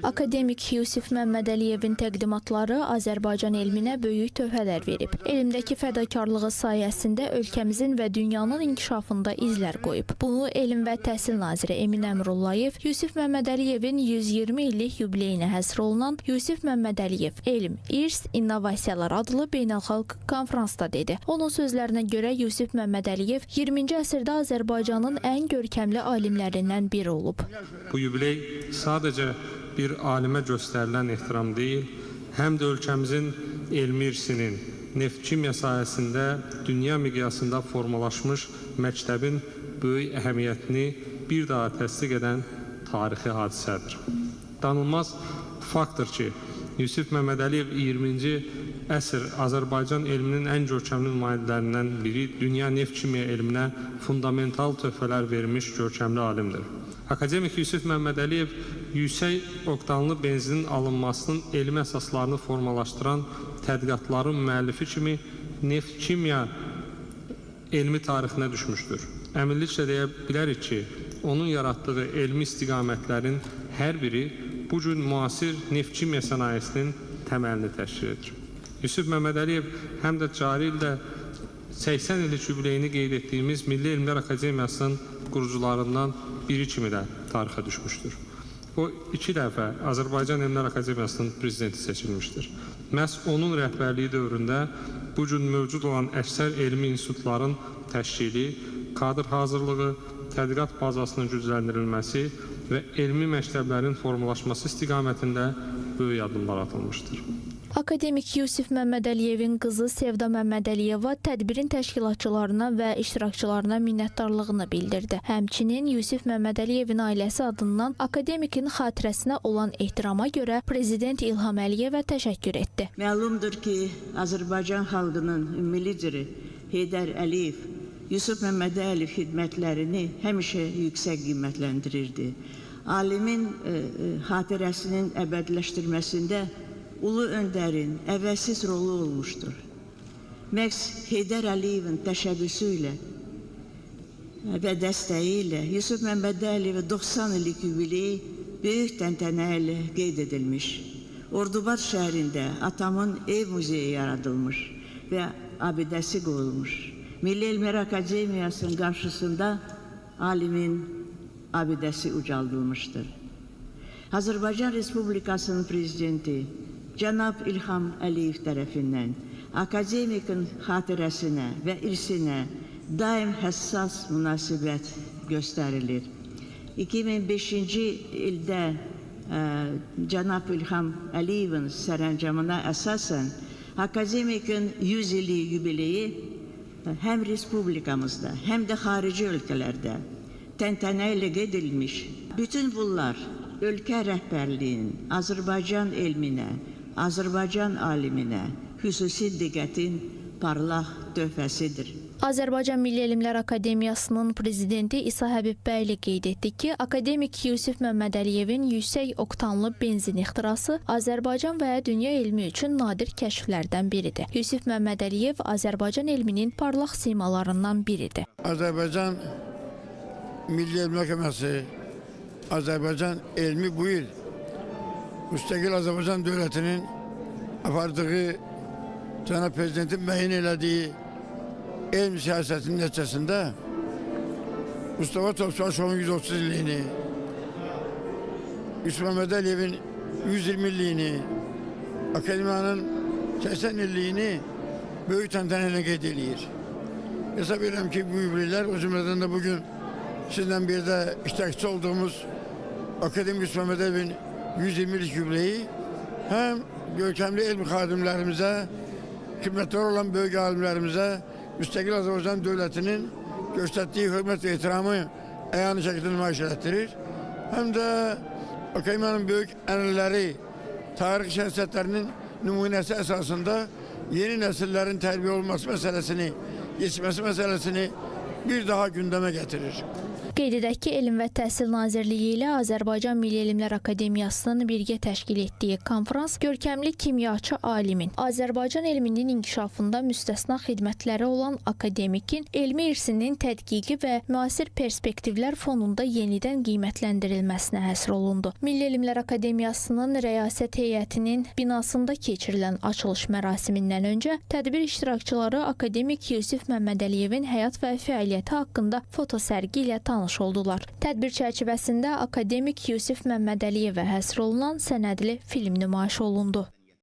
Akademik Yusif Məmmədəliyevin təqdimatları Azərbaycan elminə böyük töhfələr verib. Elmdəki fədakarlığı sayəsində ölkəmizin və dünyanın inkişafında izlər qoyub. Bunu Elm və Təhsil naziri Emin Əmrullayev Yusif Məmmədəliyevin 120 illik yubileyinə həsr olunan Yusif Məmmədəliyev Elm, İrs, İnnovasiyalar adlı beynəlxalq konfransda dedi. Onun sözlərinə görə Yusif Məmmədəliyev 20-ci əsrdə Azərbaycanın ən görkəmli alimlərindən biri olub. Bu yubiley sadəcə bir alimə göstərilən ehtiram deyil, həm də ölkəmizin elmi irsinin, neft-kimya sahəsində dünya miqyasında formalaşmış məktəbin böyük əhəmiyyətini bir daha təsdiq edən tarixi hadisədir. Danılmaz faktdır ki, Yusif Məmmədəliyev 20-ci əsr Azərbaycan elminin ən görkəmli nümayəndələrindən biri, dünya neft-kimya elminə fundamental töhfələr vermiş görkəmli alimdir. Akademik Yusif Məmmədəliyev yüksək oktanlı benzinin alınmasının elmi əsaslarını formalaşdıran tədqiqatların müəllifi kimi neft-kimya elmi tarixinə düşmüşdür. Əminliklə deyə bilərik ki, onun yaratdığı elmi istiqamətlərin hər biri bu gün müasir neft-kimya sənayesinin təməlini təşkil edir. Yusif Məmmədəliyev həm də cari ildə 80 illik yubileyini qeyd etdiyimiz Milli Elmlər Akademiyasının qurucularından biri kimi də tarixə düşmüşdür. O iki dəfə Azərbaycan Elmlər Akademiyasının prezidenti seçilmişdir. Məhz onun rəhbərliyi dövründə bu gün mövcud olan əksər elmi institutların təşkili, kadr hazırlığı, tədqiqat bazasının gücləndirilməsi və elmi məktəblərin formalaşması istiqamətində böyük addımlar atılmışdır. Akademik Yusif Məmmədəliyevin qızı Sevda Məmmədəliyeva tədbirin təşkilatçılarına və iştirakçılarına minnətdarlığını bildirdi. Həmçinin Yusif Məmmədəliyevin ailəsi adından akademikin xatirəsinə olan ehtirama görə Prezident İlham Əliyevə təşəkkür etdi. Məlumdur ki, Azərbaycan xalqının ümumi lideri Heydər Əliyev Yusuf Məmmədəliyev xidmətlərini həmişə yüksək qiymətləndirirdi. Alimin xatirəsinin əbədiləşdirməsində Ulu Öndərin əvəzsiz rolu olmuşdur. Məhz Heydər Əliyevin təşəbbüsü ilə və dəstəyi ilə Yusuf Məmmədəliyevin 90 illik yubileyi böyük təntənə ilə qeyd edilmiş. Ordubad şəhərində atamın ev muzeyi yaradılmış və abidəsi qoyulmuş. Milli Elmlər Akademiyasının qarşısında alimin abidəsi ucaldılmışdır. Azərbaycan Respublikasının prezidenti Cənab İlham Əliyev tərəfindən akademikin xatirəsinə və irsinə daim həssas münasibət göstərilir. 2005-ci ildə Cənab İlham Əliyevin sərəncamına əsasən akademikin 100 illik yubileyi həm respublikamızda, həm də xarici ölkələrdə təntənə ilə qeyd edilmiş. Bütün bunlar ölkə rəhbərliyinin Azərbaycan elminə, Azərbaycan aliminə xüsusi diqqətin parlaq töhfəsidir. Azərbaycan Milli Elmlər Akademiyasının prezidenti İsa Həbibbəyli qeyd etdi ki, akademik Yusif Məmmədəliyevin yüksək oktanlı benzin ixtirası Azərbaycan və dünya elmi üçün nadir kəşflərdən biridir. Yusif Məmmədəliyev Azərbaycan elminin parlaq simalarından biridir. Azərbaycan Milli Elmlər Akademiyası, Azərbaycan elmi bu il müstəqil Azərbaycan dövlətinin apardığı, Cənab Prezidentin müəyyən elədiyi elm siyasətinin nəticəsində Mustafa Topçubaşovun 130 illiyini, Yusuf Məmmədəliyevin 120 illiyini, Akademiyanın 80 illiyini böyük təntənə ilə qeyd eləyir. Hesab edirəm ki, bu yubileylər, o cümlədən də bugün sizlə bir də iştirakçı olduğumuz Akademik Yusuf Məmmədəliyevin 120 illik yubileyi həm görkəmli elm xadimlərimizə, xidmətlər olan böyük alimlərimizə, müstəqil Azərbaycan dövlətinin göstərdiyi hörmət və ehtiramı əyanı şəkildə nümayiş elətdirir. Həm də akademiyanın böyük ənənələri, tarix şəxsiyyətlərinin nümunəsi əsasında yeni nəsillərin tərbiyə olunması məsələsini, yetişməsi məsələsini bir daha gündəmə gətirir. Qeyd edək ki, Elm və Təhsil Nazirliyi ilə Azərbaycan Milli Elmlər Akademiyasının birgə təşkil etdiyi konfrans görkəmli kimyaçı alimin Azərbaycan elminin inkişafında müstəsna xidmətləri olan akademikin elmi irsinin tədqiqi və müasir perspektivlər fonunda yenidən qiymətləndirilməsinə həsr olundu. Milli Elmlər Akademiyasının rəyasət heyətinin binasında keçirilən açılış mərasimindən öncə tədbir iştirakçıları akademik Yusif Məmmədəliyevin həyat və fəaliyyəti haqqında fotosərgi ilə tanış oldular. Tədbir çərçivəsində akademik Yusif Məmmədəliyevə həsr olunan sənədli film nümayiş olundu.